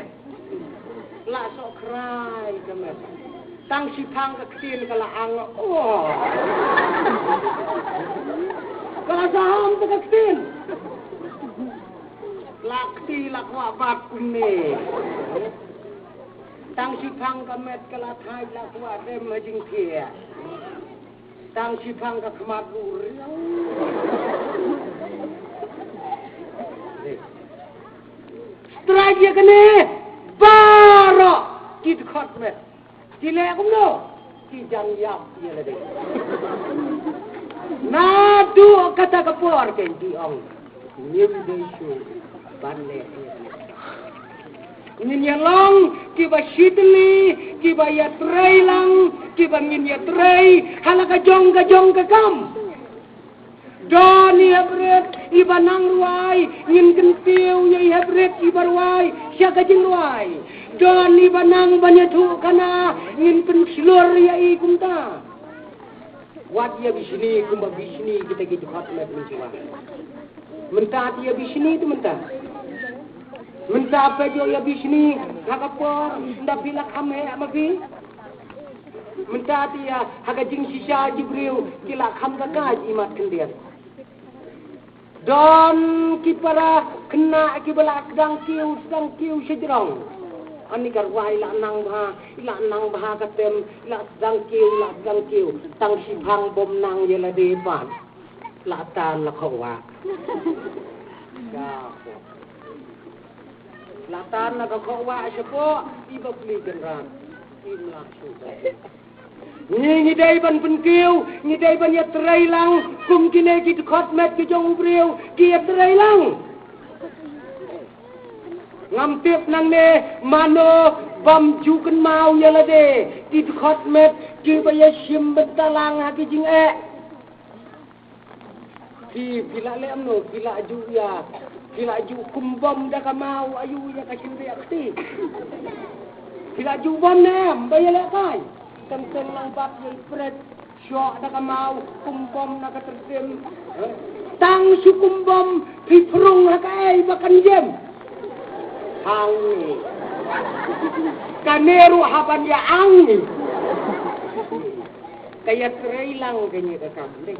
La soh khrai ka met. Tang shiphang ka ktien ka la ang. Oh. Ka la saham te ka ktien. La kti la kwah bat kumne. Tang shiphang ka met ka la thait la kwah dem ha jingthiah. Tang shiphang ka khmat ruh riang. Strike ïa kane baroh ki dkhot met. Ki leh kumno? Ki jan ïap ïa lade. Naduh kata ka por keiñ ki ong, ngim dei shuh ban leh ïa kane. Ngin ïa long kiba shitylli, kiba ïatrei lang, kiba ngin ïatrei ha la ka jong ka jong ka kam. Don i heprit iba nang rwai, ngin kyntiew ïa i heprit iba rwai sha ka jingrwai. Don iba nang ban ïathuhkhana, ngin pynshlur ïa i kumta. Wat ïa bishni kumba bishni kita ki dkhot met mynshuwa. Mynta te ïa bishni te mynta. Mynta phi ïoh ïa bishni ha ka por, ynda phi la kham heh ma phi. Mynta te ïa ha ka jingshisha jibriew ki la kham ka kaj imat khyndiat. Don ki para khynnah kiba la sdang kiew, sdang kiew sha jrong. Ani ka rwai la nang bha, la nang bha ka tem, la sdang kiew, la sdang kiew. Tang shiphang bym nang ïa lade pat. La tan la khoh wah. Ka khoh. La tan la ka khoh wah shapoh, i bapli kynrad. Im lah shuh. Ngi, ngi dei ban pynkiew, ngi dei ban ïatrei lang, kum kine ki dkhot met ki jong u briew, ki ïatrei lang. Ngam tip nangne mano bym ju kynmaw ïa lade, ki dkhot met kiba ïashim bynta lang ha ki jingeh. Phi, phi la leh kumno, phi la ju ïa, phi la ju kum bom da ka maw, ayu ïa ka shynriah kti. Phi la ju bom ne em, ba ïalehkai. Teng teng lang bat ïa i pret, shoh da ka maw, kum bom na ka tyrtim. Tang shu kum bom, phi phrung ha kaei ba kan jem. Hang ni. Kane ruh haba ïa ang ni. Ka ïatrei lang kane ka kam dei.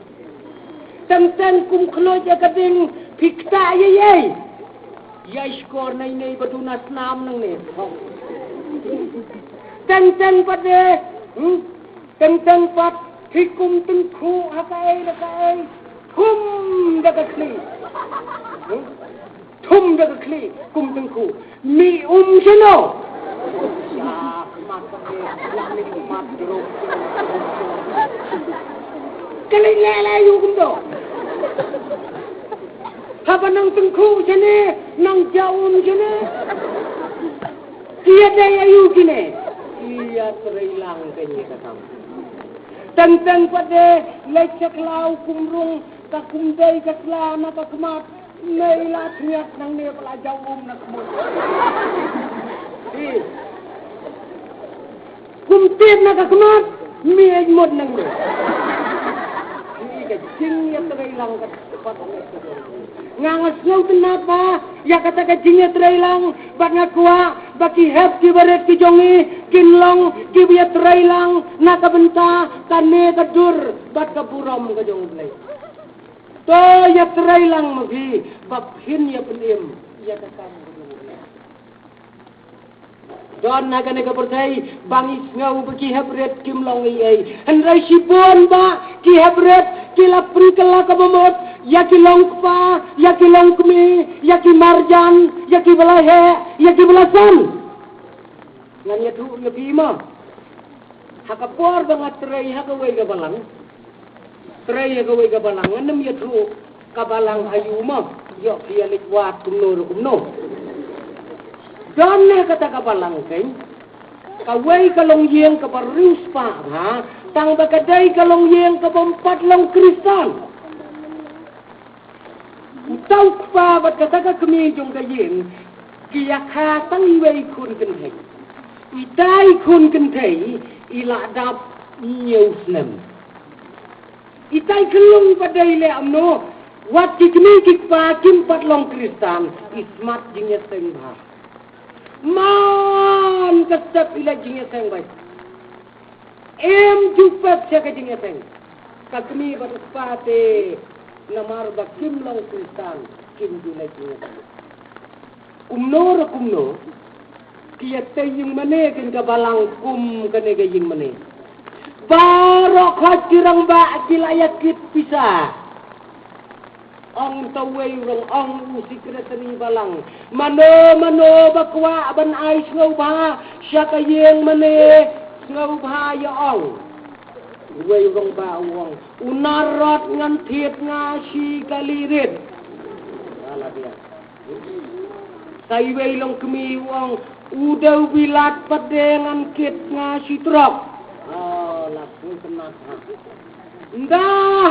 Teng teng kum khluit ïa ka ding phi ktah ïa ïa. Ïa i shkor nei nei ba duna snam nangne. Teng teng pat de. Hmm? Teng teng pat phi kum tyngkhuh ha kaei da kaei. Thum da ka khlieh. Hmm? Thum da ka khlieh, kum tyngkhuh. Mi um shano? Ya, mat ka ke, ya mi mat dro. Kali le la yu kumto. Haba nang tyngkhuh shane, nang ja um shane. Ki ïa dei ayu kine. Ki ïatrei lang kane ka kam. Teng teng pat de leit sha khlaw kum rung, ka kum dei ka sla na ka khmat. Mei la tngiat nangne ba la jaw um na khmut. Hi. Kum tied na ka khmat, mei ej mut nangne. Hi ka jingïatrei lang ka pat. Nga nga sngewtynnat ba ïa kata ka jingïatrei lang, bad nga kwah ba ki hep ki barit ki jong ngi kin long kiba ïatrei lang na ka bynta kane ka dur bad ka burom ka jong U Blei. To ïatrei lang ma phi ba phin ïa pynim ïa ka kam ka jong U Blei. Don ha kane ka pyrthei ba ngi sngew ba ki heprit kim long ei ei. Hynrei shibun ba ki heprit ki la pynkylla kaba mut ïa ki long kpa, ïa ki long kmie, ïa ki marjan, ïa kiba la heh, ïa kiba la san. Ngan ïathuh ïa phi ma. Ha ka por ba nga trei ha kawei ka balang. Trei ha kawei ka balang, ngan ym ïathuh ka balang aïu ma. Ïoh phi ïa leit wad kumno ruh kumno. Don ne kata ka balang keiñ. Kawei ka longïing kaba riewspah bha, tang ba ka dei ka longïing kaba ym pat long Khristan. Uta u kpa bad kata ka kmie jong ka ïing ki ïa kha tang iwei i khun kynthei. Ita i khun kynthei i la dap hynñiew snem. Ita i khyllung pat dei leh kumno, wat ki kmie ki kpa kim pat long Khristan, i smat jingïaseng bha. Man ka step i leh jingïaseng bha. Em ju pep sha ka jingïaseng. Ka kmie bad u kpa te namar ba kim long Khristan kim ju leh jingïaseng. Kumno re kumno ki ïatei ïingmane kin ka balang kum kane ka ïingmane. Baroh khoit ki rangbah ki la ïa kit pisa. Ong tawei rong ong u secretary balang. Mano mano ba kwah ban ai sngewbha sha ka ïingmane sngewbha ïa ong. Uwei u rangbah u ong, u narot ngan thied nga shi kali rit. Ala dia. Sa iwei longkmie u ong, u dei u bilat pat de ngan kit nga shi trok. Ala pun kena ha. Nda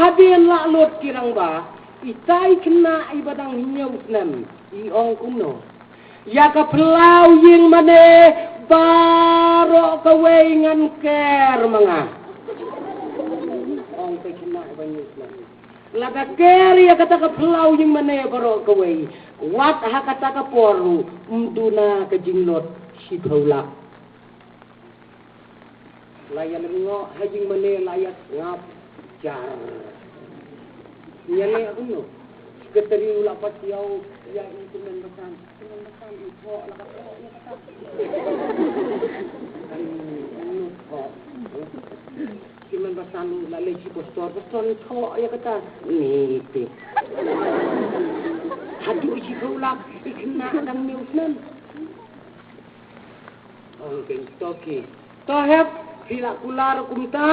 hadien la lut ki rangbah, itai khynnah iba dang hynñiew snem, i ong kumno. Ïa ka phyllaw ïing mane baroh kawei ngan ker ma nga. Ong ka khynnah ba hynñiew snem. Lada ker ïa kata ka phyllaw ïing mane baroh kawei, wat ha kata ka por ruh ym duna ka jinglut shiphew lak. La ïa lyngngoh ha ïing mane la ïa sngap jar. Ïa leh kumno? Secretary u la pat ïa u, ïa i tymmen basan. Tymmen basan i thoh la ka thoh ïa kata. Ai, kumno thoh? Tymmen basan u la leit sha pastor, pastor i thoh ïa kata. Ni te. Haduh shiphew lak i khynnah dang hynñiew snem. Ong kein to ki. To hep, phi la kular kumta,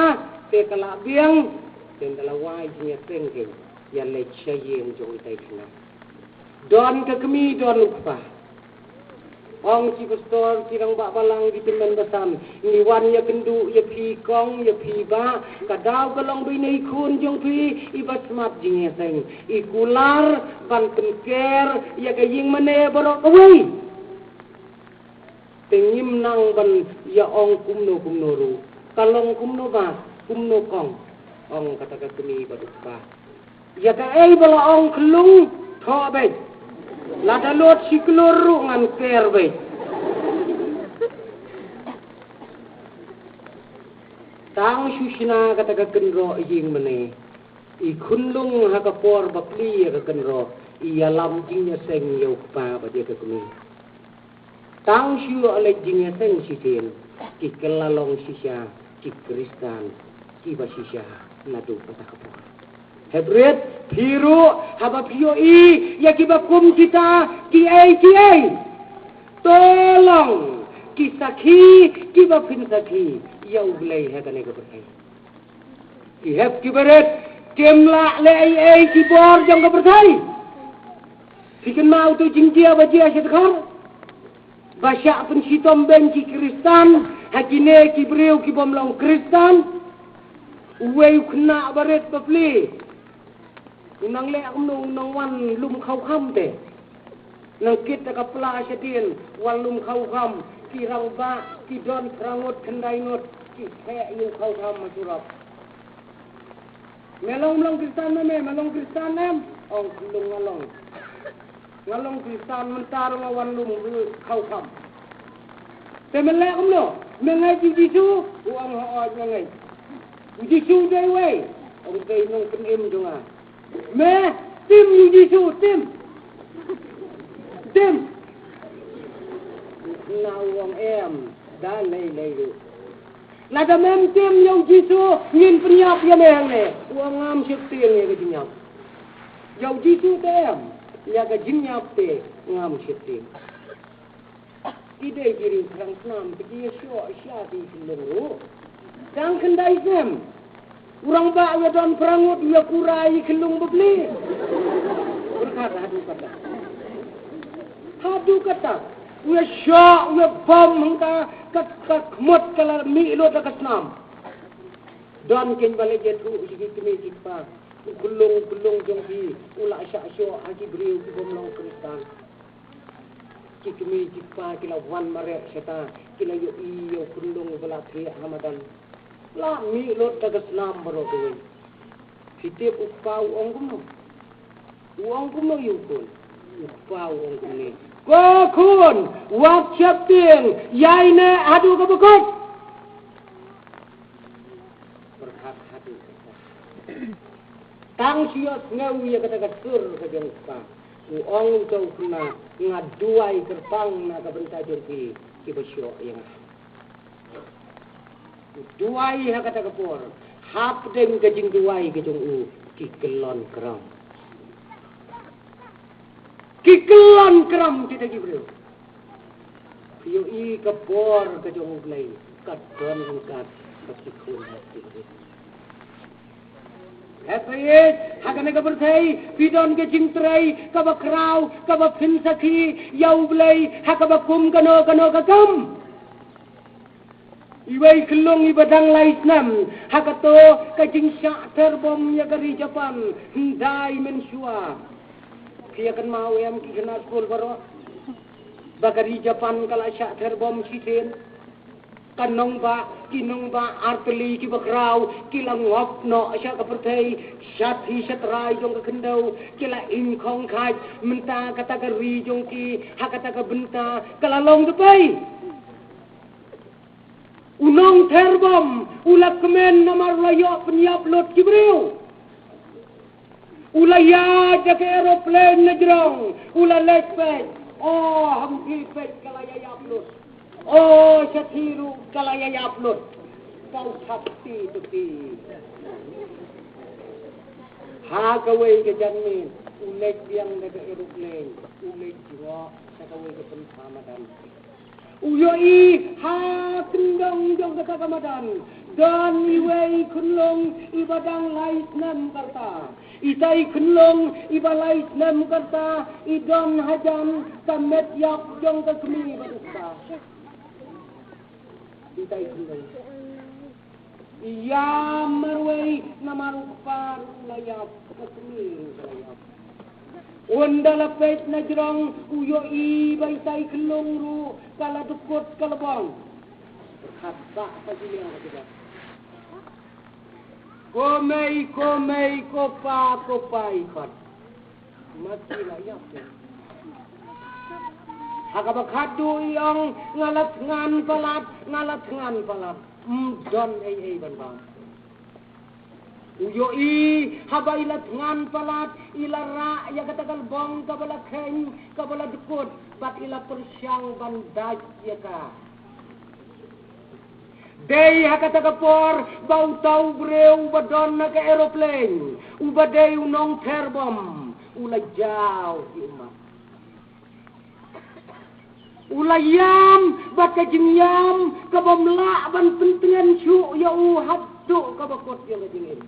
te ka la biang, te ynda la wai jingïaseng kein, ïa leit sha ïing jong itai khynnah. Don ka kmie, don u kpa. Ong ki pastor, ki rangbah balang, ki tymmen basan, ngi wan ïakynduh ïa phi kong, ïa phi bah, ka daw ka long ba ine i khun jong phi iba smat jingïaseng, i kular ban pynker ïa ka ïing mane baroh kawei. Te ngim nang ban ïa ong kumno kumno ruh. Ka long kumno bah, kumno kong. Ong kata ka kmie bad u kpa. Ïa kaei ba la ong khlung, thoh beit. Lada lut shi klur ruh ngan ker beit. Tang shu shna kata ka kynroh ïing mane, i khunlung ha ka por ba plie ïa ka kynroh, i ïalam jingïaseng ïa u kpa bad ïa ka kmie. Tang shu ïoh leit jingïaseng shisien, ki kylla long shisha ki Khristan kiba shisha naduh kata ka por. Hynrei phi ruh haba phi ïohi ïa kiba kum kita kiei kiei, to long ki sakhi kiba phin sakhi ïa U Blei ha kane ka pyrthei. Ki hep ki barit, kim lah leh ei ei ki bor jong ka pyrthei. Phi kynmaw uto u jingjia ba jia sha Dkhar, ba shah pynshitom beiñ ki Khristan ha kine ki briew ki bym long Khristan. Uwei u khynnah barit bapli, u nang leh kumno, u nang wan lum khaw kham te. Nang kit da ka pla shadien, wan lum khaw kham, ki rangbah ki don phra ngut khyndai ngut, ki theh ïa u khaw kham ha surok. Me long, me long Khristan me, me long Khristan em? Ong, khlung nga long. Nga long Khristan, mynta ruh nga wan lum khaw kham. Te me leh kumno? Me ngeit ïa u Jisu? U ong hooid nga ngeit. U Jisu dei uwei? Ong dei nongpynim jong nga. Me tim ïa u Jisu, tim. Tim. Na u ong em, da lei lei ruh. Lada mem tim ïa u Jisu, ngin pynïap ïa me hangne. U ong ngam sheptieng ïa ka jingïap. Ïa u Jisu te em, ïa ka jingïap te ngam sheptieng. Ki dei ki riewthrang snam te ki ïashoh sha ki khyllung ruh. Tang khyndai snem. U rangbah u ïadon phra ngut, u ïakura ïa ki khyllung bapli. Pyrkhat haduh katta. Haduh katta. U ïashoh, u ïabom hangta, ka, ka khmut ka la mih lut da ka snam. Don kein ba leit ïathuh sha ki kmie ki kpa. U khyllung, u khyllung jong phi u la shah shoh ha ki briew ki bym long Khristan. Ki kmie ki kpa ki la wan mareh shata, ki la ïohi ïa u khyllung ba la thiah ha madan. La mih lut da ka snam baroh kawei. Phi tip u kpa u ong kumno? U ong kumno ïa u khun? U kpa u ong kumne. Ko khun, wat sheptieng, ïaineh haduh kaba kut. Pyrkhat haduh katta. Tang shu ïohsngew ïa kata ka sur ka jong u kpa, u ong uto u khynnah, nga duwai kyrpang na ka bynta jong phi kiba shoh ïa nga. U duwai ha kata ka por, hapdeng ka jingduwai ka jong u, ki kyllon kram. Ki kyllon kram kita ki briew. Phi ïohi ka bor ka jong U Blei ka don ryngkat bad ki khun bad ki kti. Hynrei ha kane ka pyrthei phi don ka jingtrei kaba khraw, kaba pynsakhi ïa U Blei ha kaba kum kano kano ka kam. Iwei i khyllung iba dang lai snem ha kato ka jingshah ther bom ïa ka ri Japan, hyndai mynshuwa. Phi ïa kynmaw em ki khynnah skul baroh ba ka ri Japan ka la shah ther bom shiteng? Ka nongbah, ki nongbah artylli kiba khraw ki la ngop noh sha ka pyrthei, sha thik sha trai jong ka khyndew, ki la im khongkhaj. Mynta kata ka ri jong ki ha kata ka bynta ka la long da pei. U nongther bom u la kmen namar u la ïoh pynïap lut ki briew. U la ïaid da ka aeroplane na jrong, u la leit peit. O, ha phi peit ka la ïaid lut. O, sha thik ruh ka la ïaid lut. Ka u thap ti tu ti. Ha kawei ka janmiet u leit biang da ka aeroplane, u leit jngoh sha kawei ka pynthor madan. U ïohi ha kyndong jong kata ka madan don iwei i khyllung iba dang lai snem ka rta. Ita i khyllung iba lai snem ka rta i don hajan ka met ïap jong ka kmie ba dukha. Ita i khyllung i ïam marwei namar u kpa ruh u la ïap, ka kmie ruh ka la ïap. Ynda la peit na jrong u ïohi ba ita i khyllung ruh ka la dkut ka la bong. Pyrkhat ba ka jingïam ka jingïam. Ko mei, ko mei, ko pa, ko pa i khot. Ma ki la ïap te. Ha kaba khatduh i ong, nga la thngan palat, nga la thngan palat. Ym don ei ei ban bam. U ïohi haba i la thngan palat, i la rah ïa kata ka lbong kaba la kheiñ, kaba la dkut, bad i la pyrshang ban dait ïa ka. Dei ha kata ka por ba uta u briew uba don ha ka aeroplane, uba dei u nongther bom, u la jaw ki ummat. U la ïam bad ka jingïam kabym lah ban pyntngen shuh ïa u haduh kaba kut ïa ka jingim.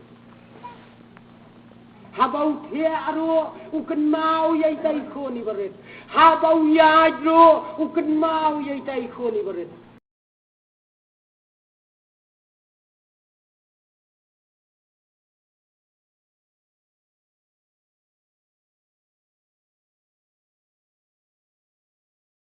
Haba u thiah ruh u kynmaw ïa ita i khun iba rit. Haba u ïaid ruh u kynmaw ïa ita i khun iba rit.